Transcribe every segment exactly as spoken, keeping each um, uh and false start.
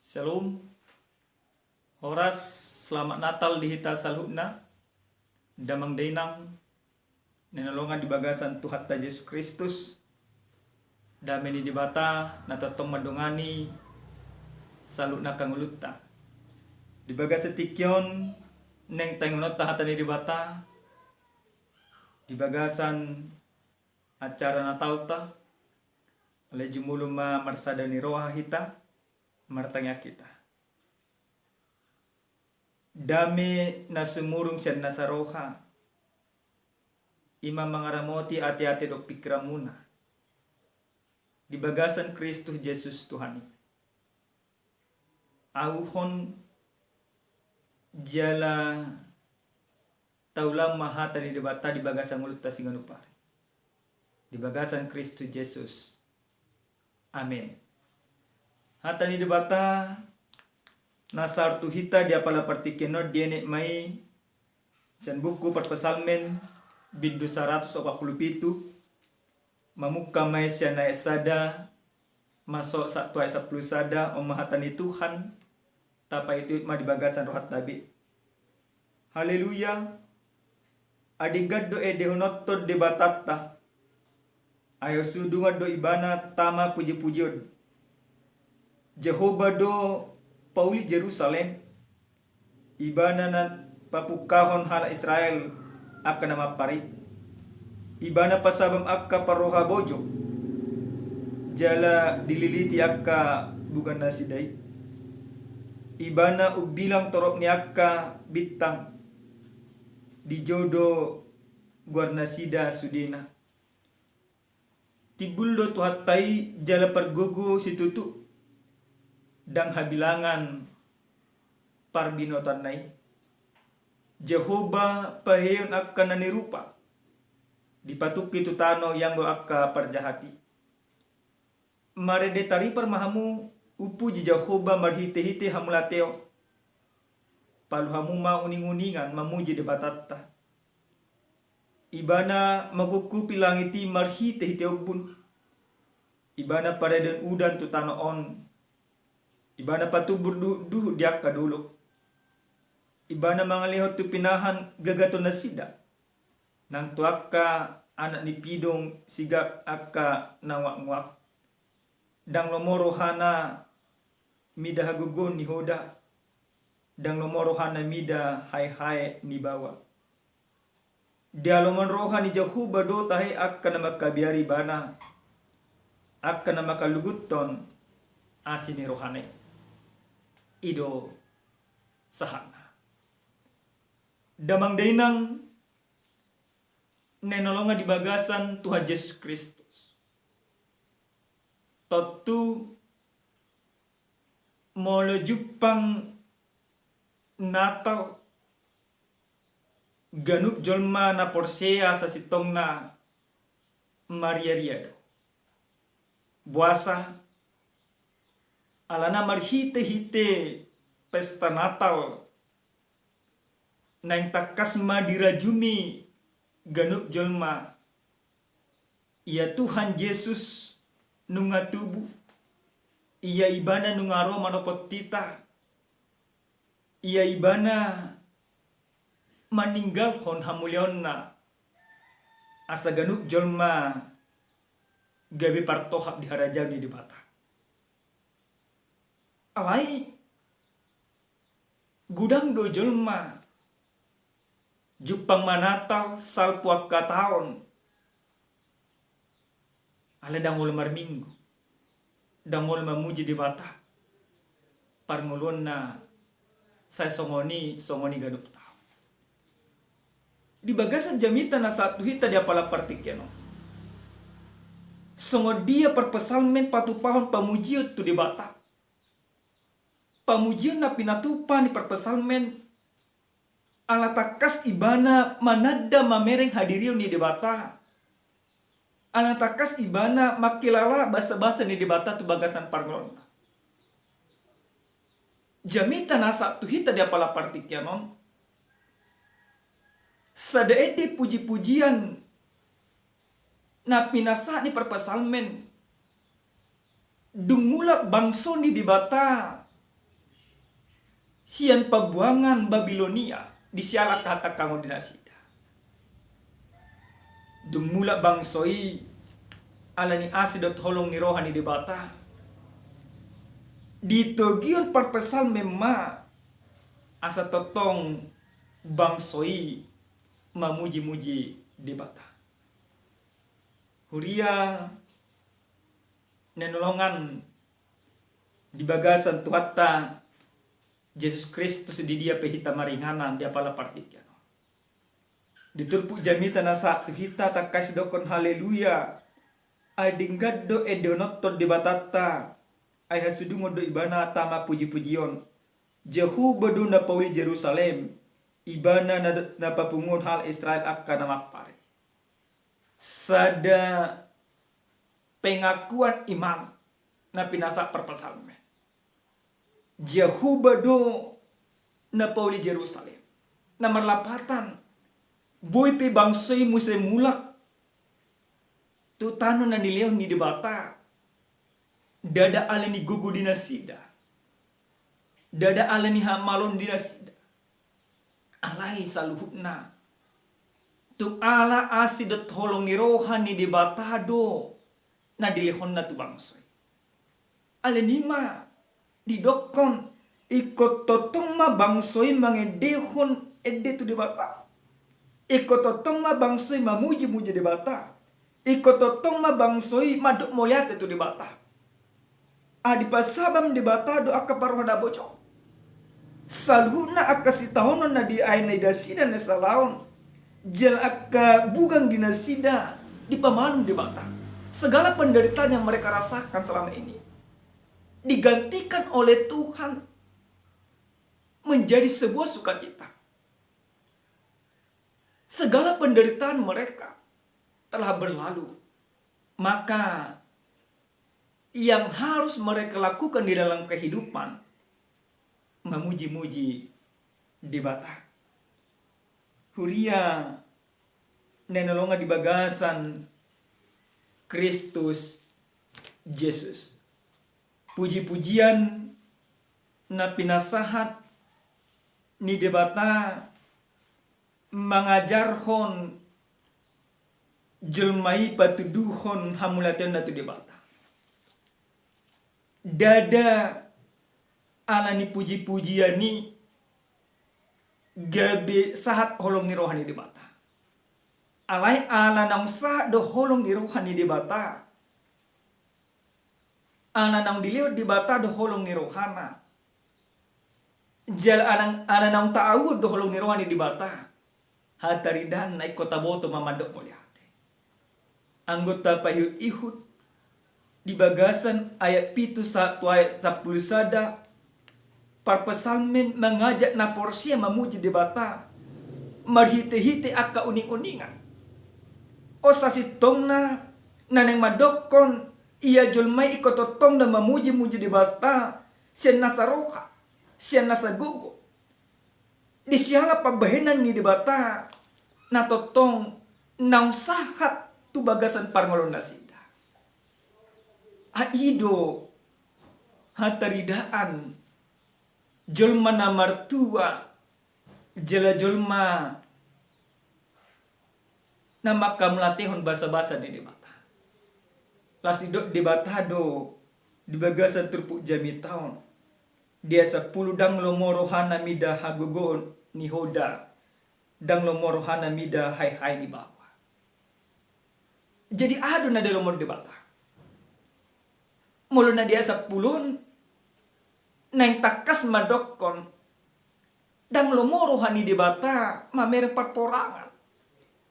Shalom. Horas, selamat Natal di hita saluhutna. Damang dainang na hinaholongan di bagasan Tuhanta Jesus Kristus. Dame ni Debata na tongtong mandongani saluhutna angka ngolunta. Di bagasan tingki on naeng taingotonta hata ni Debata di bagasan acara Natalta. Alai jumolo ma marsada ni roha hita, martangiang hita. Dame na sumurung sian nasa roha, i ma mangaramoti ateate dohot pingkiranmuna di bagasan Kristus Jesus Tuhan i. Auhon jala taulahon ma hata ni Debata di bagasan ngolunta siganup ari di bagasan Kristus Jesus. Amen. Hata ni Debata na sahat tu hita di apala partingkian on dienet ma i sian buku Parpsalmen bindu saratus opat pulu pitu, mamungka ma i sian ayat sada masuk sahat tu ayat sampulu sada. On ma hata ni Tuhan, tapaihutihut ma di bagasan rohanta be. Haleluya. Adinggan do endehononta Debatanta, ai sudungan do Ibana tama pujipujion. Jahowa do pauli Jerusalem, Ibana na papungkahon halak Israel angka na mampar i. Ibana pasabam angka parroha bojong, jala dililiti angka bugan nasida i. Ibana umbilang torop ni angka bintang, dijou do goar nasida sudena. Timbul do Tuhanta i jala pargogo situtu, ndang habilangan parbinotoanna i. Jahowa paheheon angka na nirupa, dipatungki tu tano ianggo angka parjahat i. Marende taripar ma hamu, umpuji Jahowa marhitehite hamauliateon. Palu hamu ma uninguningan mamuji Debatanta. Ibana mangkupkupi langit i marhitehite ombun. Ibana paredeon udan tu tano on. Ibana patumbur duhutduhut di angka dolok. Ibana mangalehon tu pinahan gagaton nasida, nang tu angka anak ni pidong sigak angka na nguaknguak. Ndang lomo rohana mida hagogoon ni hoda, ndang lomo rohana mida haehae ni baoa. Di aloman roha ni Jahowa do tahe angka na mangkabiari Ibana, angka na mangkaluguthon asi ni rohana i. I do sahatna. Damang dainang na hinaholongan di bagasan Tuhan Jesus Kristus. Tontu molo jumpang Natal, ganup jolma na porsea sasintongna mariaria do. Boasa? Alana marhitehite pesta Natal naeng tangkas ma dirajumi ganup jolma, ia Tuhan Jesus nunga tubu, ia Ibana nunga ro manopot hita, ia Ibana maninggalhon hamuliaonna, asa ganup jolma gabe partohap di harajaon ni Debata. Alai godang do jolma jumpang ma Natal salpu angka taon, alai ndang olo marminggu, ndang olo mamuji Debata. Parngoluonna sai songon i, songon i ganup taon. Di bagasan jamita na sahat tu hita di apala partingkian on, songon dia parpsalmen patupahon pamujion tu Debata? Pamujion na pinatupa ni parpsalmen ala tangkas ibana mananda mamereng hadirion ni Debata. Ala tangkas ibana mangkilala basabasa ni Debata tu bagasan parngoluonna. Jamita na sahat tu hita di apala partingkian on, sada ende pujipujian na pinasahat ni parpsalmen, dung mulak bangso ni Debata sian pambuangan Babilonia, di siala hatangkangon di nasida. Dung mulak bangso i, ala ni asi dohot holong ni roha ni Debata, ditogihon parpsalmen ma asa tongtong bangso i mamuji-muji Debata. Huria na hinaholongan di bagasan Tuhanta Jesus Kristus, di dia pe hita maringanan di apala partingkian on. Di turpuk jamita na sahat tu hita tangkas didokkon haleluya. Ai denggan do endehononhon Debatanta, ai hasudungon do Ibana tama puji-pujion. Jahowa do na pauli Jerusalem, Ibana na, na papunguhon halak Israel angka na mampar i. Sada pengakuan iman na pinasahat parpsalmen. Jahowa do na pauli Jerusalem. Na marlapatan, boi pe bangso i muse mulak tu tano na nilehon ni Debata, ndada ala ni gogo di nasida, ndada ala ni hamaloon di nasida. Alai saluhutna tung ala asi dohot holong ni roha ni Debata do na dilehonna tu bangso i. Alani i ma didokkon, ingkon tongtong ma bangso i mangendehon ende tu Debata. Ingkon tongtong ma bangso i mamuji-muji Debata. Ingkon tongtong ma bangso i mandok mauliate tu Debata. Ai dipasabam Debata do angka parroha na bojong. Saluhutna angka sitaonon na diae na di nasida na salaon, jala angka bugang di nasida dipamalum Debata. Segala penderitaan yang mereka rasakan selama ini digantikan oleh Tuhan menjadi sebuah sukacita. Segala penderitaan mereka telah berlalu. Maka yang harus mereka lakukan di dalam kehidupan, memuji-muji Debata. Huria na hinaholongan di bagasan Kristus Jesus. Puji-pujian na pinasahat ni Debata mangajarhon jolma i patuduhon hamuliateonna tu Debata. Ndada ala ni puji-pujian i gabe sahat holong ni roha ni Debata. Alai ala naung sahat do holong ni roha ni Debata, ala naung dilehon Debata do holong ni rohana, jala ala naung taudihon do holong ni roha ni Debata, hataridaan na ingkon taboto ma mandok mauliate. Anggo tapaihut-ihut di bagasan ayat pitu sahat tu ayat sampulu sada, parpsalmen mangajak na porsea mamuji Debata marhite-hite angka uning-uningan. On sasintongna na naeng mandokkon ia jolma i ingkon tongtong na mamuji-muji Debata sian nasa roha, sian nasa gogo, di siala pambahenan ni Debata na tongtong naung sahat tu bagasan parngoluon nasida. Ai i do hataridaan jolma na martua, jala jolma na manghamauliatehon basa-basa ni Debata. Laos didok Debata do di bagasan turpuk jamita on, di ayat sampulu: Ndang lomo rohana mida hagogoon ni hoda, ndang lomo rohana mida hae-hae ni baoa. Jadi aha do na dialomohon Debata? Molo na di ayat sampulu on naeng tangkas mandokkon, ndang lomo roha ni Debata mamereng parporangan.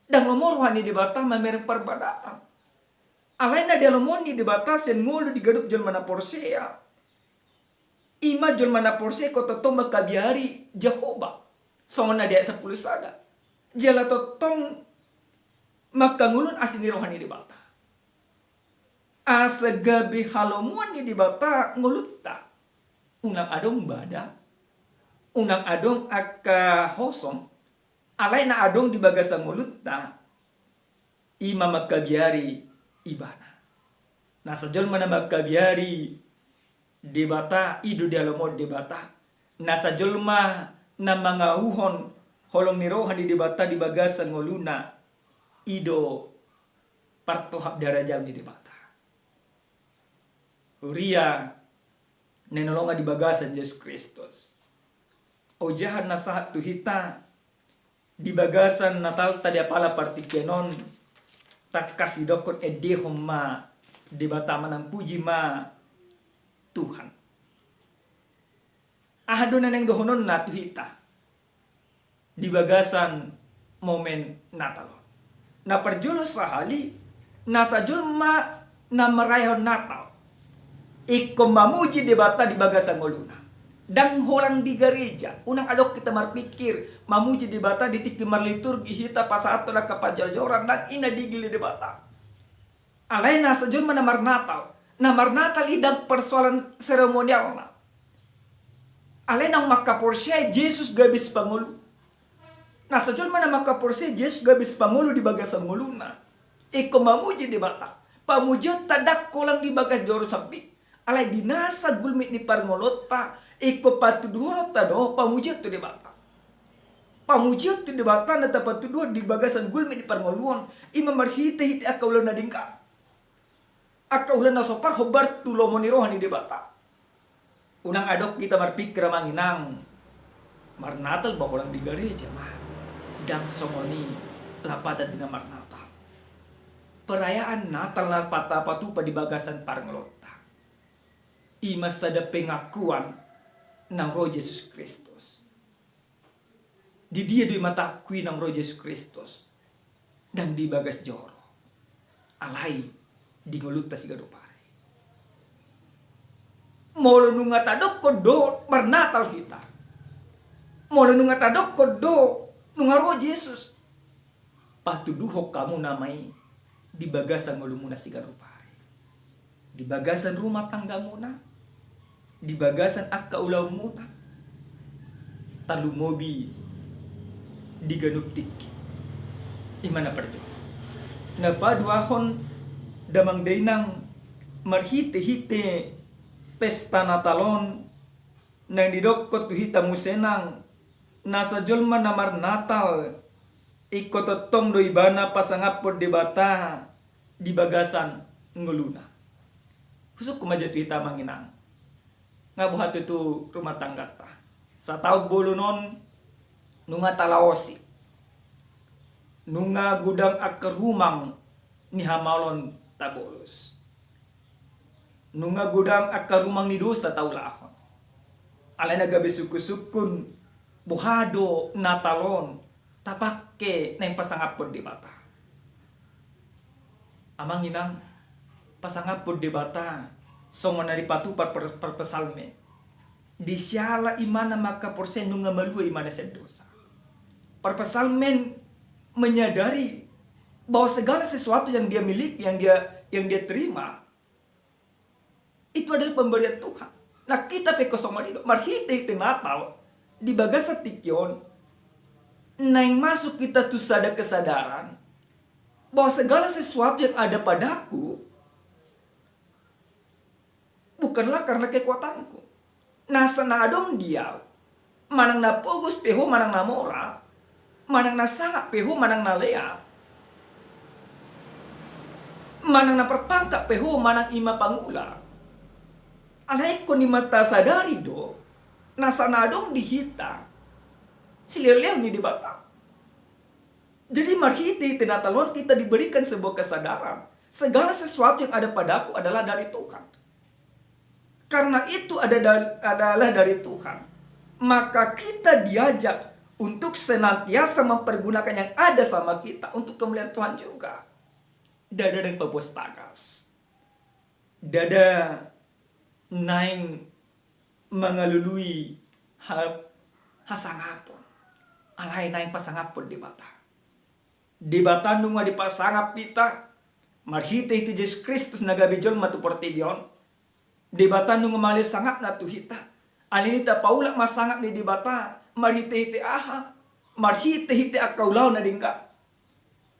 Ndang lomo roha ni Debata mamereng parbadaan. Alai na dialomohon ni Debata sian ngolu di ganup jolma na porsea, i ma jolma na porsea ingkon tongtong mangkabiari Jahowa, songon na di ayat sampulu sada. Jala tongtong mangkangoluhon asi ni roha ni Debata. Asa gabe halomoan ni Debata ngolunta. Unang adong bada, unang adong angka hosom, alai na adong di bagasan ngolunta, i ma mangkabiari Ibana. Nasa jolma na mangkabiari Debata, i do dialomohon Debata. Nasa jolma na mangauhon holong ni roha ni Debata di bagasan ngoluna, i do partohap darajaon ni Debata. Huria na hinaholongan di bagasan Jesus Kristus, ojahan na sahat tu hita di bagasan Natalta di apala partingkian on, tangkas didokkon endehon ma Debata manang puji ma Tuhan. Aha do na naeng dohononna tu hita di bagasan momen Natal on? Na parjolo sahali, nasa jolma na marayahon Natal ingkon mamuji Debata di bagasan ngoluna. Ndang holan di gareja, unang adong hita marpikir mamuji Debata di tingki marliturgi hita pasahathon angka panjorjoran, ndang i na digil ni Debata. Alai nasa jolma na marnatal, na marnatal i ndang persoalan seremonialna. Alai naung mangkaporseai Jesus gabe sipangolu. Nasa jolma na mangkaporseai Jesus gabe sipangolu di bagasan ngoluna, ingkon mamuji Debata. Pamujionta ndang holan di bagas joro sambing, alai di nasa gulmit ni parngoluonta, ingkon patuduhononta do pamujion tu Debata. Pamujion tu Debata na tapatuduhon di bagasan gulmit ni parngoluon, i ma marhitehite angka ulaon na denggan, angka ulaon na so parhombar tu lomo ni roha ni Debata. Unang adong hita marpikir, amang inang, marnatal ba holan di gareja ma. Ndang songon i lapatan di na marnatal. Perayaan Natal na pata-, patupa di bagasan parngoluonta, i ma sada pengakuan naung ro Jesus Kristus. Di dia do i matangku i naung ro Jesus Kristus? Ndang di bagas joro, alai di ngolunta siganup ari. Molo nunga tadokkon do marnatal hita, molo nunga tadokkon do nunga ro Jesus, patuduhon hamuna ma i di bagasan ngolumuna siganup ari, di bagasan rumah tanggamuna, di bagasan angka ulaonmuna, tarlumobi di ganup tingki. I ma na parjolo. Na paduahon, damang dainang, marhitehite pesta Natal on, naeng didokkon tu hita muse nang, nasa jolma na marnatal, ingkon tongtong do ibana pasangaphon Debata di bagasan ngoluna. Husungkun ma jo tu hita, amang inang, nga boha tutu rumah tangganta. Sataon bolon on nunga talaosi, nunga godang angka rumang ni hamaolon tabolus, nunga godang angka rumang ni dosa taulahon. Alai na gabe sungkun-sungkun, boha do Natal on tapangke naeng pasangaphon Debata? Amang inang, pasangaphon Debata songon na dipatupa par-, par-, parpsalmen. Disiala imana mangkaporseai nunga malua imana sian dosa. Parpsalmen menyadari bahwa segala sesuatu yang dia miliki, yang dia, yang dia terima, itu adalah pemberian Tuhan. Nah, kita pe ingkon songon i do, marhitehite Natal di bagasan tingki on, naeng masuk kita tu sada kesadaran bahwa segala sesuatu yang ada padaku bukanlah karena kekuatanku. Nasa na adong di ahu, manang na pogos pe ho manang na mora, manang na sangap pe ho manang na lea, manang na parpangkat pe ho manang i ma pangula, alai ingkon i ma tasadari do, nasa na adong di hita silehon-lehon ni Debata. Jadi marhitehite Natal on kita diberikan sebuah kesadaran, segala sesuatu yang ada padaku adalah dari Tuhan. Karena itu ada dal-, adalah dari Tuhan, maka kita diajak untuk senantiasa mempergunakan yang ada sama kita untuk kemuliaan Tuhan juga. Ndada naeng paboas tagas, ndada naeng mangalului ha-, hasangapon, alai naeng pasangaphon Debata. Debata nunga dipasangap hita marhitehite Jesus Kristus na gabe jolma tu portibi on. Debata nunga mangalean sangapna tu hita. Alani i tapaulak ma sangap ni Debata marhitehite aha? Marhitehite angka ulaon na denggan.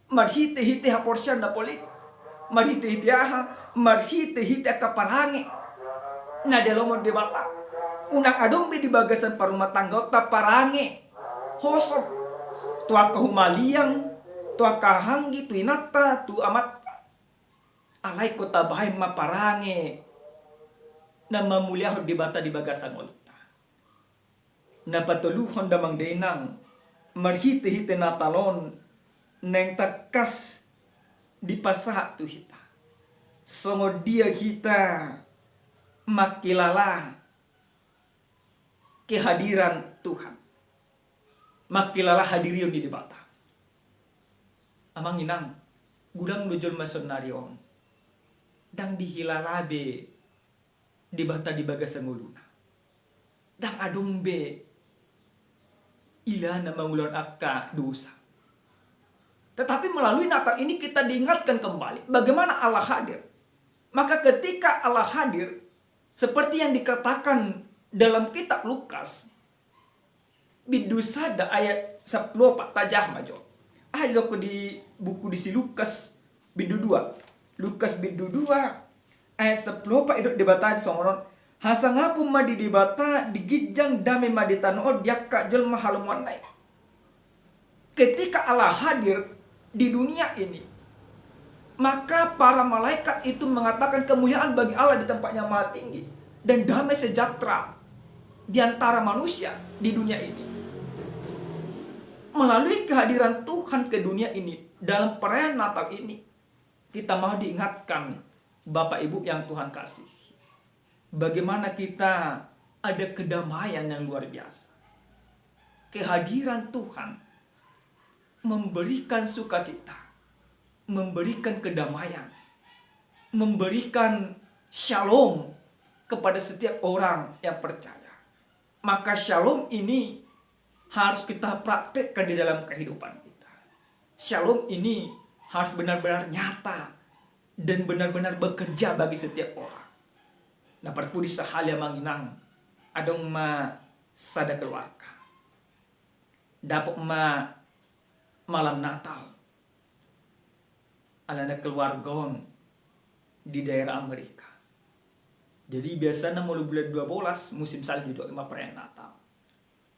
Marhitehite haporseaon na polit. Marhitehite aha? Marhitehite angka parange na dialomon Debata. Unang adong be di bagasan parrumatanggaonta parange hosop tu angka humaliang, tu angka hahaanggi, tu inanta, tu amanta. Alai ingkon tabahen ma parange na mamuliahon Debata di bagasan ngolunta. Na patoluhon damang dainang, marhitehite Natal on naeng tangkas dipasahat tu hita songon dia hita mangkilala kehadiran Tuhan, mangkilala hadirion ni Debata. Amang inang, godang do jolma saonari on ndang dihilala be Debata di bagasan ngoluna. Ndang adong be ilana mangulahon angka dosa. Tetapi melalui Natal ini kita diingatkan kembali bagaimana Allah hadir. Maka ketika Allah hadir, seperti yang dikatakan dalam kitab Lukas, bindu sada ayat sampulu opat, tajaha ma jo. Aha didok di buku di si Lukas bindu dua. Lukas bindu dua ayat sampulu opat, didok Debata di songon on: Hasangapon ma di Debata di ginjang, dame ma di tano on di angka jolma halomoanna i. Ketika Allah hadir di dunia ini, maka para malaikat itu mengatakan kemuliaan bagi Allah di tempat yang maha tinggi dan damai sejahtera di antara manusia di dunia ini. Melalui kehadiran Tuhan ke dunia ini dalam perayaan Natal ini, kita mau diingatkan, Bapak Ibu yang Tuhan kasih, bagaimana kita ada kedamaian yang luar biasa. Kehadiran Tuhan memberikan sukacita, memberikan kedamaian, memberikan shalom kepada setiap orang yang percaya. Maka shalom ini harus kita praktekkan di dalam kehidupan kita. Shalom ini harus benar-benar nyata dan benar-benar bekerja bagi setiap orang. Na parpudi sahali, amang inang, adong ma sada keluarga dapot ma malam Natal. Alana keluarga on di daerah Amerika. Jadi biasana molo bulan dua bolas musim salju do ima perayaan Natal.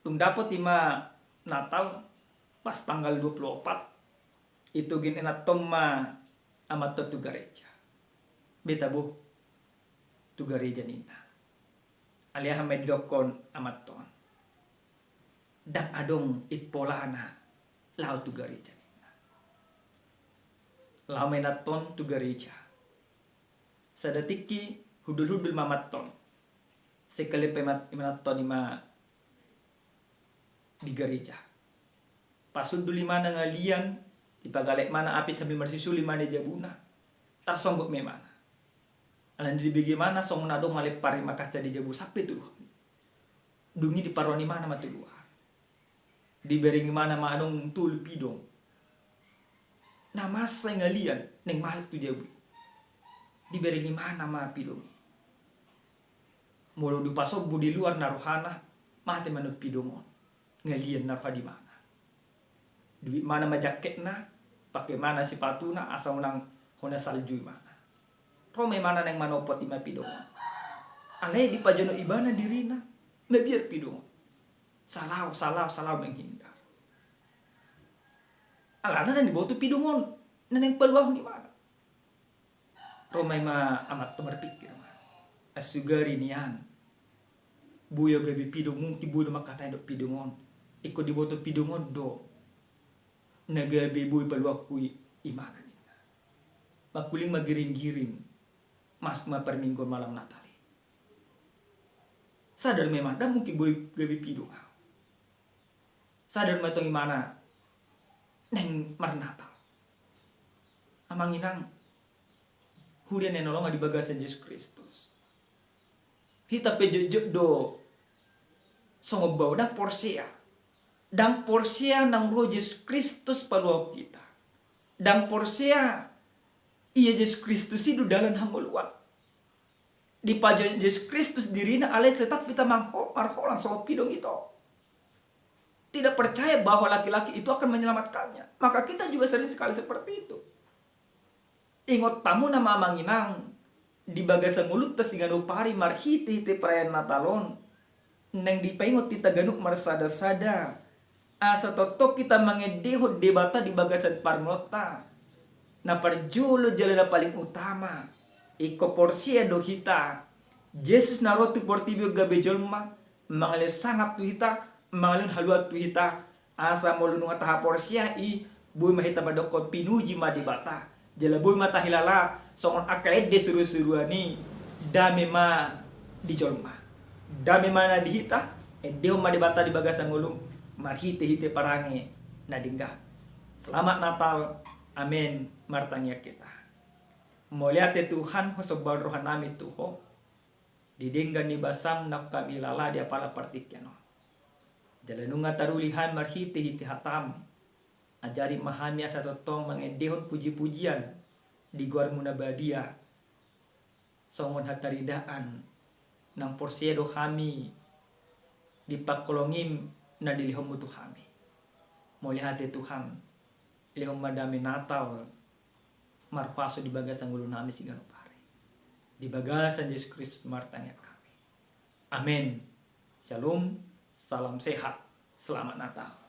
Dung dapot ima Natal, pas tanggal dua puluh opat, itogihon inanta on ma amanta on tu gareja. Beta boh tu gareja ninna. Alai aha ma didokkon amanta on? Ndang adong impolana laho tu gareja ninna. Laho ma inanta on tu gareja. Sada tingki hundul-hundul ma amanta on. Sekali pe ima inanta on ima di gareja. Pas hundul imana ngalian, dipagalek imana api sambil marsisul imana di jabuna. Tarsonggot ma imana. Alana dibege imana songon adong malempar ima kaca di jabu sampe tu luar. Dung i diparrohahon imana ma tu luar. Dibereng imana ma adong tolu pidong na mansai ngalian naeng masuk tu jabu i. Dibereng imana ma pidong i. Molo dipasombu di luar na rohana, mate ma annon pidong on. Ngalian na roha di imana. Dibege imana ma jaketna, pake imana sipatuna asa unang hona salju imana. Ro ma imana naeng manopot ima pidong on. Alai dipajonok ibana dirina, mabiar pidong on. Salaho, salaho, salaho menghindar. Alana ndang diboto pidong on na naeng paluahon imana. Ro ma ima amanta on marpikir ma. Asugari nian boi au gabe pidong, mungkin boi do mangkatai dok pidong on. Ingkon diboto pidong on do na gabe boi paluahonku i imana ninna. Mangkuling ma giring-giring masuk ma parmingguon malam Natal i. Sadar ma imana ndang mungkin boi gabe pidong au. Sadar ma tong imana naeng marnatal. Amang inang, huria na hinaholongan di bagasan Jesus Kristus, hita pe jotjot do songon bau, ndang porsea. Ndang porsea naung ro Jesus Kristus paluahon hita. Ndang porsea ia Jesus Kristus i do dalan hangoluan. Dipajonok Jesus Kristus dirina alai tetap hita mangho-, marholang songon pidong ito. Tidak percaya bahwa laki-laki itu akan menyelamatkannya. Maka kita juga sering sekali seperti itu. Ingot hamu nama amang inang, di bagasan ngolunta siganup ari marhitehite perayaan Natal on, naeng dipaingot hita ganup marsada-sada, asa tongtong hita mangendehon Debata di bagasan parngoluonta. Na parjolo jala na paling utama, ingkon porsea do hita, Jesus na ro tu portibi on gabe jolma, mangalehon sangap tu hita, mangalehon haluaon tu hita, asa molo nunga tahaporseai, boi ma hita mandokkon pinuji ma Debata. Jala boi ma tahilala songon angka ende suru-suruan i, dame ma di jolma, dame ma na di hita. Endehon ma Debata di bagasan ngolum marhite-hite parange na denggan. Selamat Natal. Amen. Martangiang hita. Mauliate Tuhan, husombahon rohanami tu Ho di denggan ni basam naung hami lala di apala partingkian on. Jala nunga taruli hami marhite-hite hataM. Ajari ma hami asa tongtong mangendehon puji-pujian di goarMu na badia, songon hataridaan, nang porsea do hami di pangkolongim na dilehonMu tu hami. Mauliate Tuhan, lehon ma dame Natal marhuaso di bagasan ngolunami siganup ari. Di bagasan Jesus Kristus martangiang hami. Amen. Shalom, salam sehat, selamat Natal.